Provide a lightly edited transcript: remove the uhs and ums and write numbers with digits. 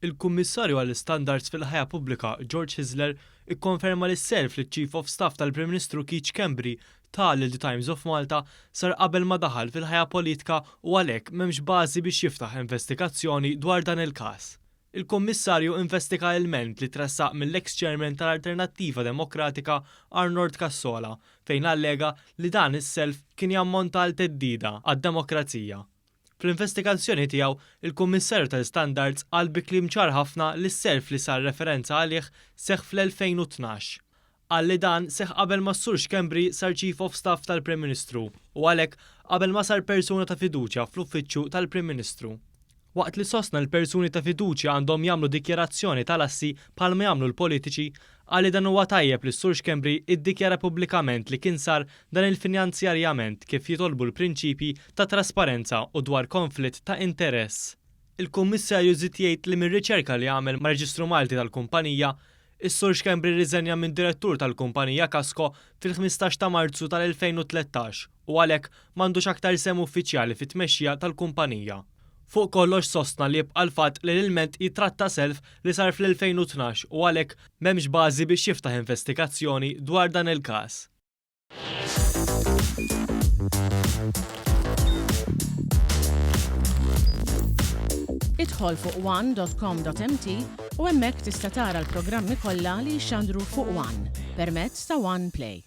Il-Kummissarju għall-Istandards fil-Ħajja Pubblika George Hyzler ikkonferma li s-self li ċ-Chief of Staff tal-Prim Ministru Keith Schembri ta lil The Times of Malta sar qabel ma daħal fil-ħajja politika u għalhekk m'hemmx bażi biex jiftaħ investigazzjoni dwar dan il-każ. Il-Kummissarju investiga ilment li tressaq mill-eks Chairman tal-Alternattiva Demokratika Arnold Cassola fejn allega li dan is-self kien jammonta għal theddida għad-demokrazija. Fl-investigazzjoni tiegħu, il-Kummissarju tal-Istandards qal bi kliem ċar ħafna li s-self li sar referenza għalih seħħ fl-2012. Qal li dan seħħ qabel ma s-Sur Schembri sar Chief of Staff tal-Prim Ministru u għalhekk qabel ma sar persuna ta' fiduċja fl-Uffiċċju tal-Prim Ministru. Waqt li sostna li l-persuni ta' fiduċja għandhom jagħmlu dikjarazzjoni tal-assi bħalma jagħmlu l-politiċi, qal li dan huwa tajjeb li s-Sur Schembri iddikjara pubblikament li kien sar dan il-finanzjarjament kif jitolbu l-prinċipji ta' trasparenza u dwar konflitt ta' interess. Il-Kummissarju żied jgħid li mir-riċerka li għamel mar-Reġistru Malti tal-Kumpanija, is-Sur Schembri rriżenja minn Direttur tal-kumpanija Kasco fil-15 ta' Marzu tal-2013 u għalhekk m'għandux aktar sehem uffiċjali fit-tmexxija tal-kumpanija. Fuq kollox sostna li jibqa' l-fatt li l-ilment jittratta self li sar fl-2012 u għalhekk m'hemmx bażi biex jiftaħ investigazzjoni dwar dan il-każ. Idħol fuq one.com.mt u hemmhekk tista' tara l-programmi kollha li jixxandru fuq One permezz ta' One Play.